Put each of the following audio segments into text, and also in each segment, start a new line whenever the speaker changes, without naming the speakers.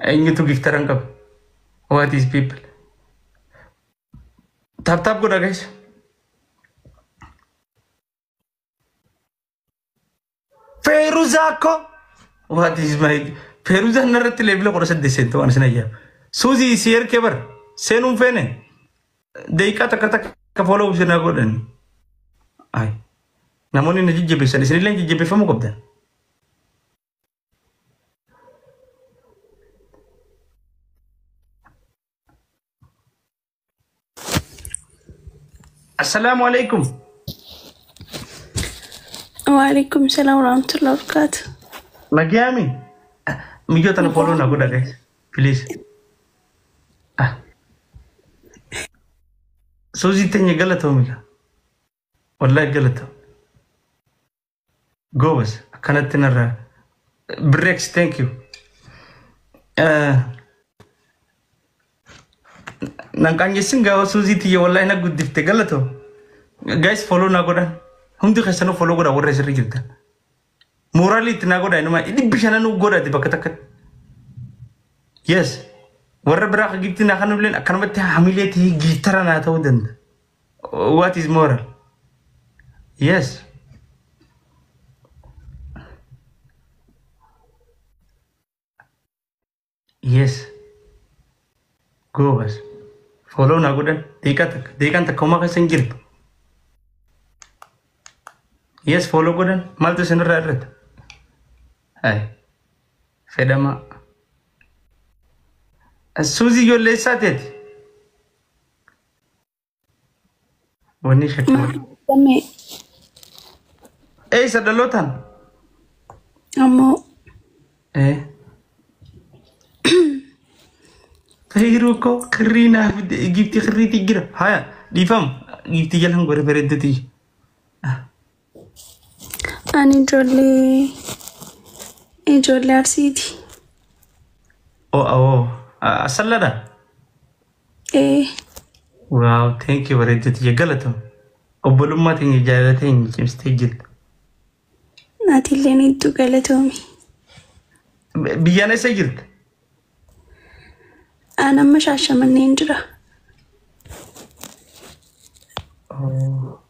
Eenyutu giftara hin qabu? What is people? Tap tap godha guys. Feeruzaa ko. What is my Feeruzaan narratti leebila 18 seente waan isin ayyaaba. Suuzii si erkee bar seenuun feene daqiiqaa takka takka follow isin haa godhani. Ay namoonni na jajjabeessan isinillee jajjabeeffamuu qabdan. Assalaamu alaikum.
Waalaikum salaam warahmatullahi wabarakatuh.
Nagayaami. Miyyoo tana follow na godha guys. Please. Ah. Suuzii teenya galatoomi. Wallahi galatoomi. Goobas akkanatti narraa. Birreeks thank you. Nan qaanjessin gaafa suuzii tiyya wallahi na guddifte galatoo. Guys follow na godhan. Hundi keessanuu follow godha warra asirra jirtan. Mooraalii itti naa godha inuma dhibbi shananuu godhate bakka takkatti. Yes. Warra biraa akka giftii naa kanulleen akkanumatti hamilee ta'ee giiftara naa ta'uu danda'a. What is moral? Yes. Yes. Goobas. Follow naa godhan. Daqiiqaa takka. Daqiiqaan takka homaa keessa hin jirtu. Yes, follow godhan. Maaltu isinirraa irrata? Hai. Fedhamaa. Suuzii ijoollee eessaa teeti? Wanni shakkii.
Gammee
Eessa dhalootaan?
ammoo
Eh. Fayyiruu koo kirrii naa fide giiftii kirriitii jira. Haya dhiifama giiftii jalan godhe bareedduuti.
Ani ijoollee Arsiiti.
Oh oh asalladha.
Ee.
Wow thank you bareedduuti galatoomi. Obbolummaa teenya jaalala teenya cimsitee jirta.
Atillee hedduu galatoomi.
Biyyaan eessa jirta?
An amma Shaashamanneen jira.
Oh.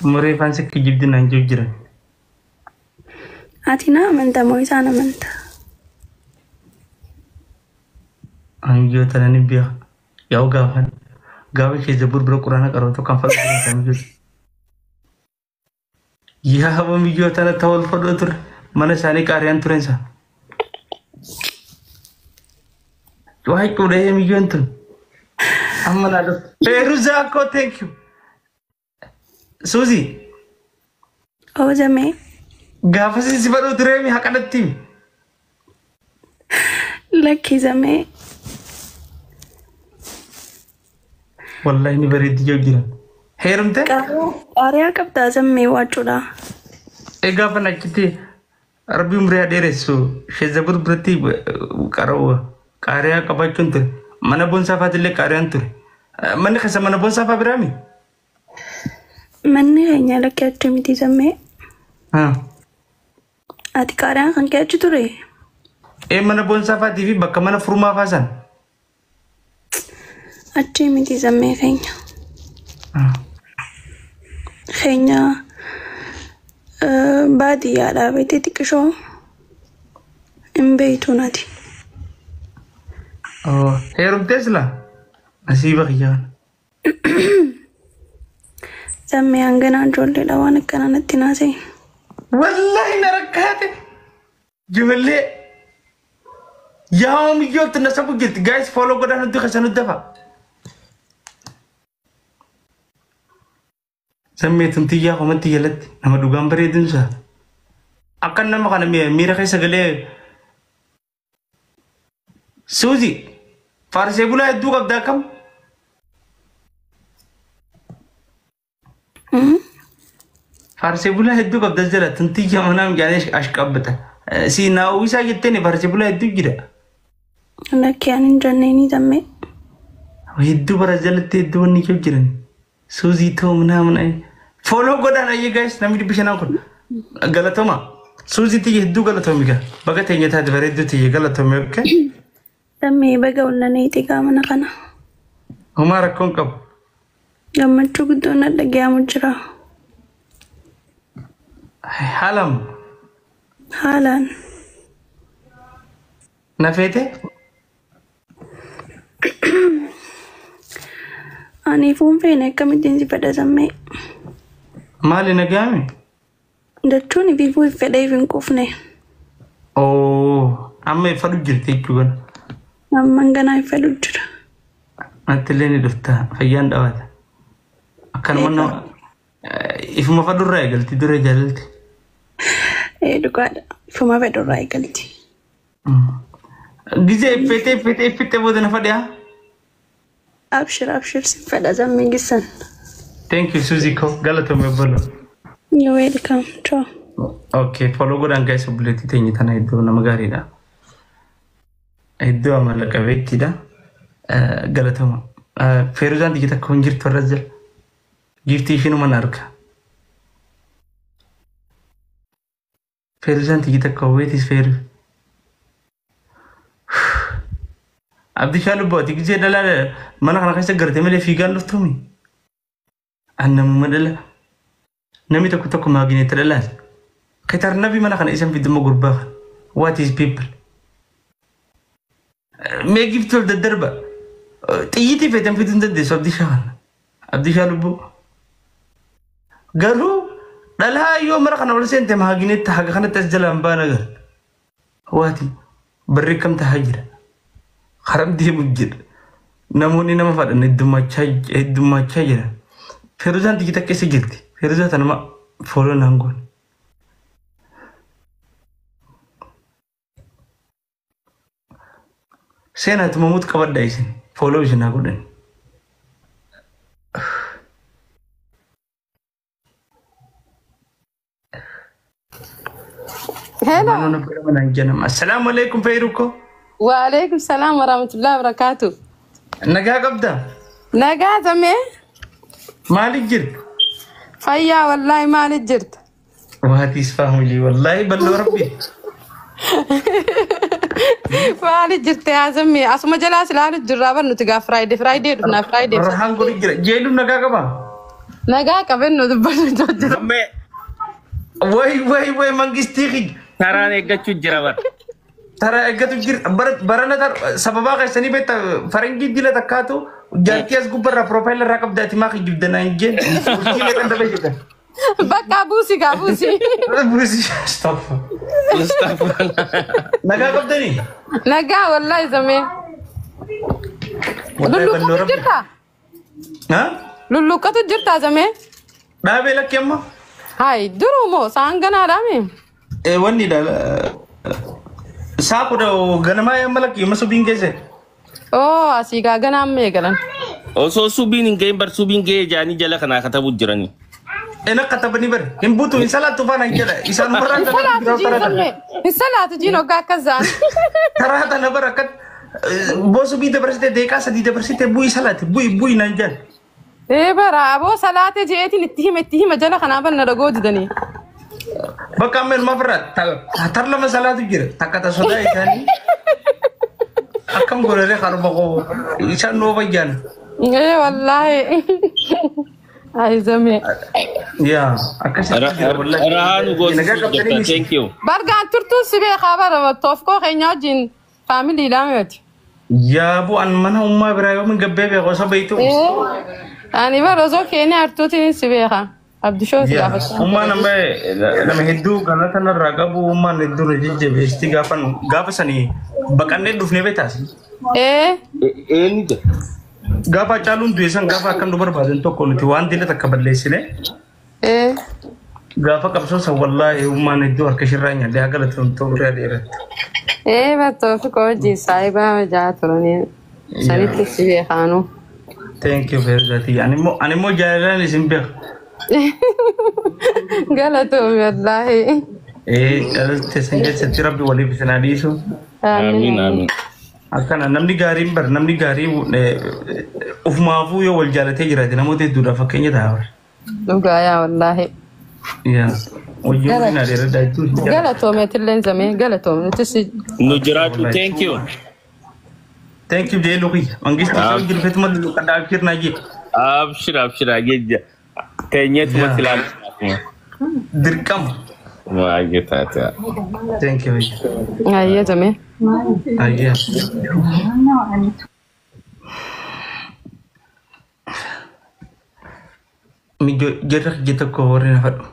Muree faan si kijibdi naan jiru jiran.
Ati na amanta moo isaan amanta?
Anjoo tana ni beeka. Yaa'u gaafan gaafa ishee zabur bira quraana qarootu kan fadhu ture kan jiru. Yaa miyyoo tana ta'uu fadhoo ture mana isaanii qaariyaan turen isaa. Waa cuudhee miyyoon tun. Amma naa dhufte. Feeruzaa koo thank you. Suuzi
Oozamee
gaafa si fadhoo turee mi haqanatti himi.
Lakkizamee
Wallahi ni bareeddi yoo jiran. Heerumte?
Qaariyaa qabdaa zammee waacuudha.
Egaa fan achitti rabbi umrii haa dheeressu sheezabur biratti qaroo qaariyaa qabaachuun ture. Mana boonsaa faatillee qaariyaan ture. Manni keessa mana boonsaa faa biraami?
Manni keenya lakkee achi miti zammee. Ati qaariyaan kan kee achi ture?
Ee mana boonsaa faatii fi bakka mana furmaa faa san.
Achi miti zammee keenya. Keenya baadiyyaadhaa beektee xiqqishoo hin beektu nati.
Heerumtee silaa? Nasiiba kiyyaa.
Zammee hanganaa ijoolleedha waan akkanaa natti naasee.
Wallahi na rakkaate. Ijoollee. Yaa miyyootti na sabu jirti. Guys follow godhaa nutti keessa nutti dafa. Zammeetun tiyyaa komatti jalatti nama dhugaan bareedinsa. Akka nama kana miira keessa galee Suuzi faarsee bulaa hedduu qabda akkam? Faarsee bulaa hedduu qabda jala tuntiyya manaam jedhanii ashqabbata. Si naa uwwisaa jetteen faarsee bulaa hedduu jira.
Lakki ani hin jenneeni zammee.
Hedduu bara jalatti hedduu wanni jiru jiran. Suuzii ta'u ምናምን follow godhaan ayyee guys, namni 500 kun galatoma. Suuzii tiyya hedduu galatoomi gaa. Baga teenya taate bareedduu tiyya galatoomi, okay?
Zammee, baga walnaneeti gaa mana kana.
Homaa rakkoon qabu.
Gammachuu guddoon na dhagayamu jira.
Haalam
Haalaan.
Na feete?
Ani fuun feene akkamittiin si fedha, zammee?
Maali, nagaame?
Jechuun ifiifuu hin fedheef hin quufne.
Oo, amma fadhu jirti jechuudha.
Amman ganaa hin fedhu jira.
Natti illee ni dhufta, fayyaan dhawaata. Akkanuma nama ifuma fadhurraa eegalti dura jaalalti.
Ee, dhugaadha. Ifuma fedhurraa eegalti.
Gizee iffetee iffetee iffetee booda na fadhiyaa.
Abshir, abshir, sin fedha zammee gissan.
Thank you, Suzy ko, galatoomi obbolo.
You're welcome. Ciao.
Okay, follow godhaan guys, obboleettii teenya tana, iddoo nama gaariidha. Iddoo amala qabeettiidha. Galatoma. Feeruzaan tiyya takka hin jirtu irra jira. Giiftii ishiinuma na arga. Feeruzaan tiyya takka weetis feeru. Abdishaa lubbooti gisee dhalaa mana kana keessa garte malee fiigaan dhuftuumi. Annamuma dhala. Namni tokko tokko maagineetti dhalaas. Ketar nabi mana kana isan fiduma gurbaa kana. What is people? Mee giftii ol daddarba. Xiyyiitii feetan fiduu hin dandeessu Abdishaa kana. Abdishaa lubbuu. Garuu dhalaa yoo mana kana ol seente maagineetti haga kanatti as jalaan baana gara. Waati barri kam tahaa jira. Haram deemu jira. Namoonni nama fadhan heddummaachaa jira. Feeruzaan tiyya takka keessa jirti. Feeruzaa tanuma follow naan goone. Seenaatti mamuut qabadha isin. Follow isin haa godhan.
Hello.
Naannoo bira manaan jedhama. Assalaamu alaikum, Feeruko.
Waalaikum salam warahmatullahi wabarakatuh.
Nagaa qabdaa?
Nagaa zamee.
Maaliif jirta?
Fayyaa wallahi, maaliif jirta?
What is family wallahi balloo rabbi.
Maaliif jirta yaa zammee? Asuma jalaas ilaalu jirraa bar nuti gaa Friday Friday dhufnaa Friday.
Rahaan godhi jira. Jeeluun nagaa qabaa?
Nagaa qabennu dubbatu jira.
Zammee.
Way way way, mangistii kiyya.
Taraan eeggachuu jira bar.
Tara eeggatu jira. Barana sababaa keessanii beekta, faranjii dila takkaatu jaartii as gubbarraa profile irraa qabda, ati maa kijibda naan jeen. Bultii meeqan dabe jedha.
Bakka buusi gaa buusi.
Buusi. Stop.
Mustafa.
Nagaa qabdanii?
Nagaa wallahi zamee.
Wallahi balloo
Lulluqqatu
rabbi.
jirta?
Ha?
Lulluqqatu jirta zamee?
Dhaabee lakki amma?
Hai, duruu moo saan ganaadhaami?
Wanni dha. Saa 10 ganamaa amma lakki amma subiin geesse.
Oo, asii gaa ganaa amma eegalan.
Osoo subiin hin gahin bar, subiin gahee jaanii jala kanaa katabuu jirani.
Ena katabanii bar. Hin buutu, hin salaattu faana hin jedha. Isaan warra
Hin salaatu jiin zammee. Hin salaatu jiin hoggaa akkas zaan.
Taraa tana bara akkat boo subii dabarsite, deeqaa 3 dabarsite, bu'i salaati, bu'i bu'i naan jedha.
Ee bara aboo salaatee jeetiin itti hima itti hima jala kanaa banna dhagoo didanii.
Bakka amma ilmaa firraa tar lama salaatu jira. Takka ta sodaa isaanii. Akkam godhanii harma koo isaan nuu fayyaan.
Ee wallaahi. Ay zamee.
Yaa, akkasitti jira wallahi.
Rahaan
Nagaa
goosisuu
qabdanii
jirta.
miti.
Thank you.
Bargaan turtuun si beekaa bara toofkoo keenya wajjin faamiliidhaa miti.
Yaa bu'an mana ummaa biraa yoomin gabbee beeku osoo beektu.
Ani bara osoo keenya hartuutiin si beekaa. Abdishoo si
Yaa,
gaafachaa.
ummaan amma nama hedduu galata narraa qabu, ummaan hedduu na jajjabeessitii gaafa gaafa sanii baqannee dhufnee beektaas.
Ee
Eenyu jira?
Gaafa caaluun du'e san, gaafa akkam nu barbaadan tokko nuti waan dila takka balleessine.
Ee
Gaafa qabsoo san wallaahi ummaan hedduu harka shirraa nyaadde, haa galatoomtu, umurii dheeratti.
Ee Toofiq wajjin saayibaa jaa turanii sanitti si beekaanu.
Thank you Feeruzaa. Ani immoo jaalalaan isin beeka.
Galatoomi wallaahi.
Ee jaalalli san keessatti rabbi waliif isin haa dhiisu.
Amiin amiin.
Akkana namni gaariin bar namni gaarii ufumaafuu yoo wal jaalatee jiraate namoota hedduudhaaf fakkeenya ta'a bar.
Dhugaa yaa wallaahi.
Yaa wajjin waliin adeeradhaa jechuun.
Galatoomi atillee zamee galatoomi nuti si
Nu jiraatu thank you.
Thank you jee luqiyya. Mangisti isa jirfetuma luluqadhaa abshir naa jee.
Abshir abshir jeja. Teenyeetuma silaalu.
Dirqama.
Baay'ee taate.
Thank you.
Ayyee zamee.
Ayyaa. Mijo jarra kiyya tokko warri na fadhu.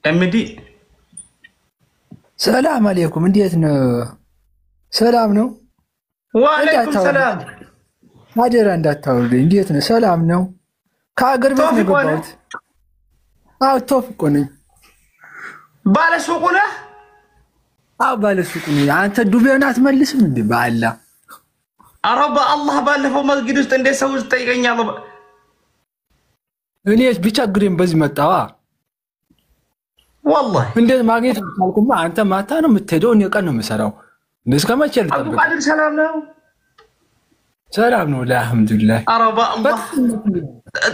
MD
ሰላም አለይኩም። እንዴት ነው? ሰላም ነው?
ወአለይኩም ሰላም።
አደራ እንዳታወርደኝ። እንዴት ነው? ሰላም ነው? ከሀገር ቤት ነው
ቶፊቅ ሆነ?
የገባሁት። አዎ ቶፊቅ ነኝ።
ባለ ሱቁ ነህ?
አዎ ባለ ሱቁ ነኝ። አንተ ዱቤን አትመልስም እንዴ? በአላህ
ኧረ በአላህ ባለፈው መስጊድ ውስጥ እንዴት ሰው ውስጥ ጠይቀኛለሁ።
እኔ ቢቸግረኝ በዚህ መጣዋ።
ወላሂ
እንዴት ማግኘት አልቻልኩማ። አንተ ማታ ነው የምትሄደው፣ እኔ ቀን ነው የምሰራው። እስከ መቼ ልጠብቅ?
አብዱልቃድር ሰላም ነው?
ሰላም ነው አልሐምዱሊላህ።
ኧረ በአላህ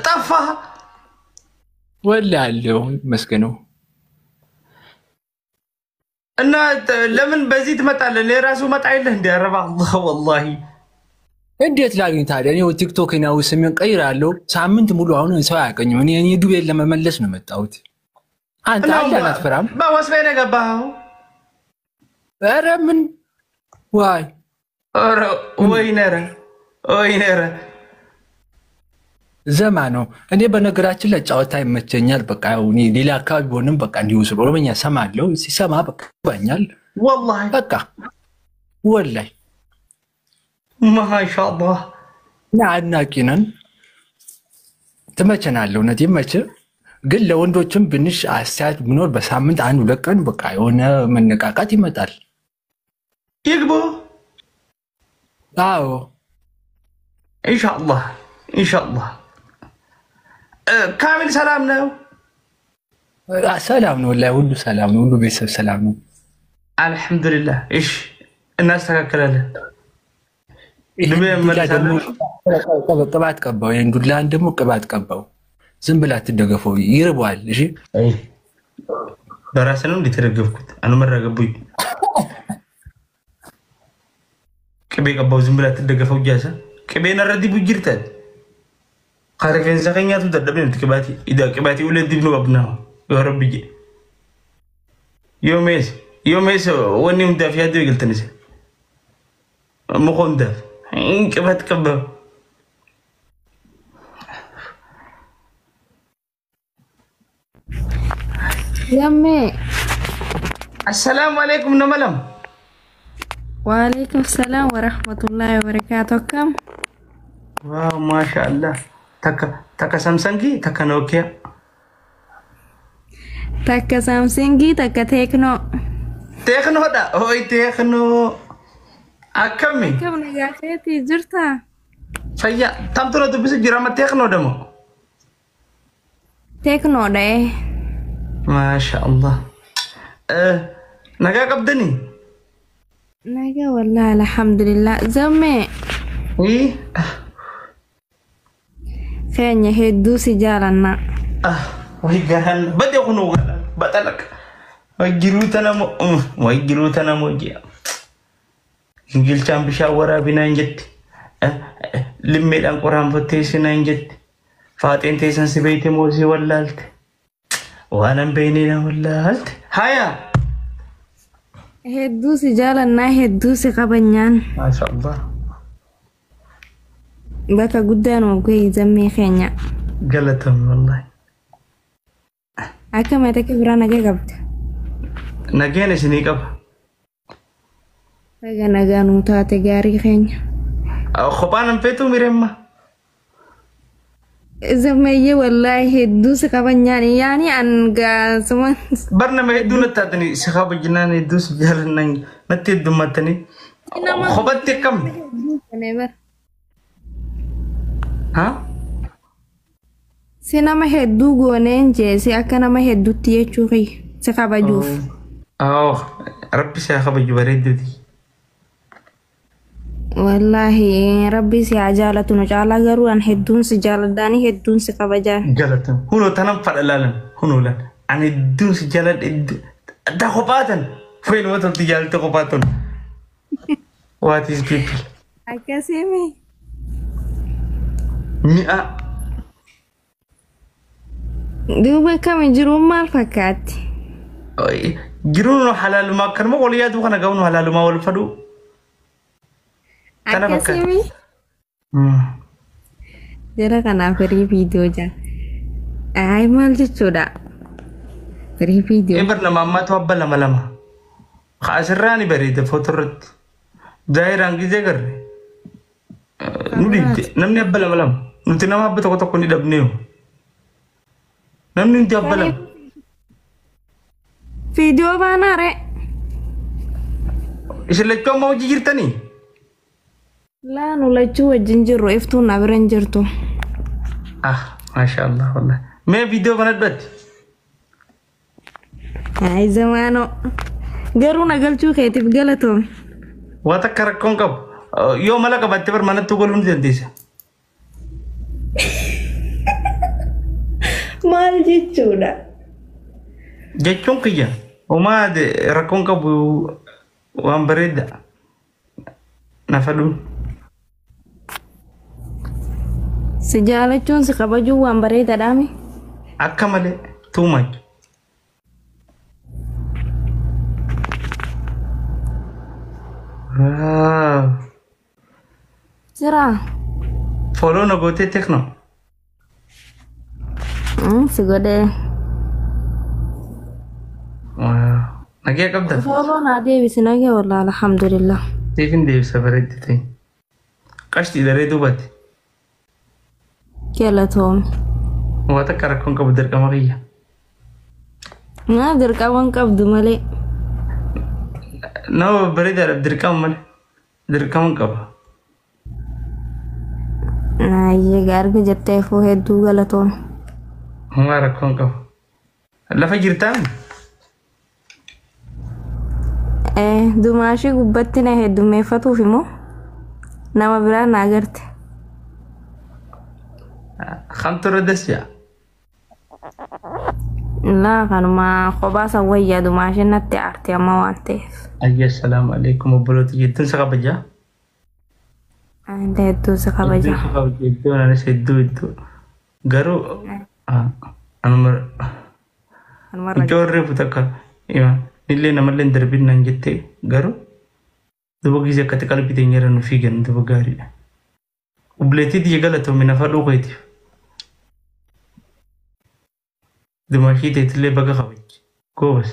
ጠፋህ።
ወላሂ አለሁ ይመስገነው።
እና ለምን በዚህ ትመጣለህ? እኔ ራሱ መጣ የለህ እንደ ኧረ በአላህ ወላሂ
እንዴት ላግኝ ታዲያ? እኔ ቲክቶክ ነው ስሜን ቀይራለሁ። ሳምንት ሙሉ አሁን ሰው አያውቀኝም። እኔ ዱቤን ለመመለስ ነው የመጣሁት። አንተ አላህን አትፈራም?
በወስፌ ነው የገባኸው?
ኧረ ምን ዋይ
ኧረ ወይኔ ኧረ ወይኔ ኧረ
ዘማ ነው። እኔ በነገራችን ላይ ጨዋታ ይመቸኛል። በቃ ያው እኔ ሌላ አካባቢ ቢሆንም በቃ እንዲሁ ስለ ኦሮምኛ ሰማለሁ። ሲሰማ በቃ ይገባኛል።
ወላሂ
በቃ ወላሂ
ማሻአላህ
እና አድናቂ ነን። ትመቸናለህ። እውነት ይመችህ። ግን ለወንዶችም ብንሽ አስተያየት ቢኖር በሳምንት አንድ ሁለት ቀን በቃ የሆነ መነቃቃት ይመጣል።
ይግቡ
አዎ
ኢንሻአላህ ኢንሻአላህ። ካሚል ሰላም ነው?
ሰላም ነው። ወላሂ ሁሉ ሰላም ነው። ሁሉ ቤተሰብ ሰላም ነው።
አልሐምዱሊላህ። እሺ እናስተካክላለን። ዱቤ
ዱላ ደግሞ
እመልሳለሁ።
ቅባት ቀባው። ይሄን ዱላን ደግሞ ቅባት ቀባው። ዝም ብላ አትደገፈው፣ ይርበዋል። እሺ
በራሴ ነው እንዴ የተደገፍኩት? አንመራ ገቡኝ ቅቤ ቀባው። ዝም ብላ አትደገፈው። ጃሳ ቅቤ ነረዲ ቡጅርተን ከሪፌንሳ ከኛቱ dadhabne nuti qibaatii ida qibaatii ulee dibnu qabna yoo rabbi jedhe yoo mees yoo mees wanni hundaaf yaaddu eegaltanis muka hundaaf qibaat qaba.
Gammee.
Assalaamu alaikum nama lama.
Waalaikum salaam wa rahmatullahi wa barakaatu. Akkam?
Waaw maasha Allah. Takka takka Samsungii takka Nokia.
Takka Samsungii takka Teeknoo.
Teeknoodha. Hooy Teeknoo. Akkami?
Akkam nagaa keetii jirtaa?
Fayyaa tamtu na dubbisu jira amma Teeknoodha moo?
Teeknoodha ee.
Maasha Allah. Nagaa qabdanii?
Nagaa wallaahi alhamdulillah. Zammee
Ii.
keenya hedduu si jaalanna.
Ah, way garaan bade kunuu galaan baxalaq. Way jiruu tana moo way jiruu tana moo jea. Gingilchaan bishaan waraabinaan jetti. Limmeedhaan qoraanfattee sinaan jetti. Faaxeen teessan si beeyte moo si wallaalte. Waan an beeynee na wallaalte. Haya.
Hedduu si jaalannaa hedduu si qabanyaan.
Maasha Allah.
Bakka guddaa nuuf gahi zammee keenya.
Galatoomi wallahi.
Akka mata akka biraa nagaa qabda.
Nageen isinii qaba.
Baga nagaa nuu taate gaarii keenya.
Kophaan hin feetuu mireemma.
Zammayyee wallaahi hedduu si kabajaan yaani an gaasuma.
Bar nama hedduu natti taatanii si kabajnaan hedduu si jaalannaan natti heddummattanii. Kophatti akkam? Haa?
Si nama hedduu gooneen jee si akka nama hedduutti jechuu kiyya si kabajuuf.
Oh, rabbi si haa kabaju bareedduuti.
Wallaahi rabbi si haa jaalatu nu caalaa garuu an hedduun si jaaladhaani hedduun si kabajaan.
Galatan. Hunoo tanan fadha laalan. Hunoo laalan. Ani hedduun si jaaladha hedduu. Ta kophaatan. Feeluma tolti jaalalti kophaatan. What is people?
Akkasii.
Mi'a.
Duuba akkami jiruun maal fakkaatti?
Jiruun halaalumaa akkanuma wal yaaduu kana ga'uun halaalumaa wal fadhuu. Kana fakkaata.
Akkasii. Jara kanaaf firii viidiyoo jaa. Ay maal jechuudha? Firii viidiyoo.
Ebar nama ammaatu abba lama lama. Asirraa ni bareeda footoo irratti. Zaahiraan gizee garre. Nu dhiibde namni abba lama lama. Nuti nama abba tokko tokko ni dhabneeyo. Namni hundi abba lama.
Viidiyoo baanaa ree.
Isin lachuu amma hojii jirtanii?
Laa nu lachuu wajjin jirru iftuun na bira hin jirtu.
Ah, maasha Allah wallahi. Mee viidiyoo banadhu ati.
Ay zamaanoo. Garuu na galchuu keetiif galatoome.
Waa takka rakkoon qabu. Yoo mala qabaatte bar manatti galuu ni dandeessa.
Maal jechuudha?
Jechuun kiyya. Homaa rakkoon qabu waan bareeda. Na fadhuun.
Si jaalachuun si kabajuun waan bareedaadhaami.
Akka malee too much. Wow.
Jiraa?
Follow na gootee tekno.
Si godhee.
Wow. Nagee qabda?
Follow naa deebisi nagee wallaahi alhamdulillah.
Siifin deebisa bareeddi ta'e. Qashtii daree duubatti.
Galatoome.
Waa takka rakkoon qabu dirqama kiyya.
Naa dirqama hin qabdu malee.
Nama bareedaadhaaf dirqama malee. Dirqama hin qaba.
Ayyee arga jetteefuu hedduu galatoome.
Waa rakkoon qabu. Lafa jirtaa?
Dumaashii gubbatti na heddummeeffatuuf immoo nama biraa na agarte.
Kamtu irra das jaa?
Laa kanuma kophaa san wayyaa dumaashiin natti aarte amma waan ta'eef.
Ayya assalaamu alaikum obboloota jettuun si kabajaa?
Anta hedduu si kabaja.
Hedduu si kabaja hedduu anis hedduu hedduu. Garuu anuma
Kanumarra
mucoo reefu takka illee namallee hin darbin naan jettee garuu duba gisee akkatti qalbii teenya irra nu fiigan duba gaariidha. Obboleettii tiyya galatoomi nafa dhugeetiif. Dumaashii teetillee baga kabajji. Goobas.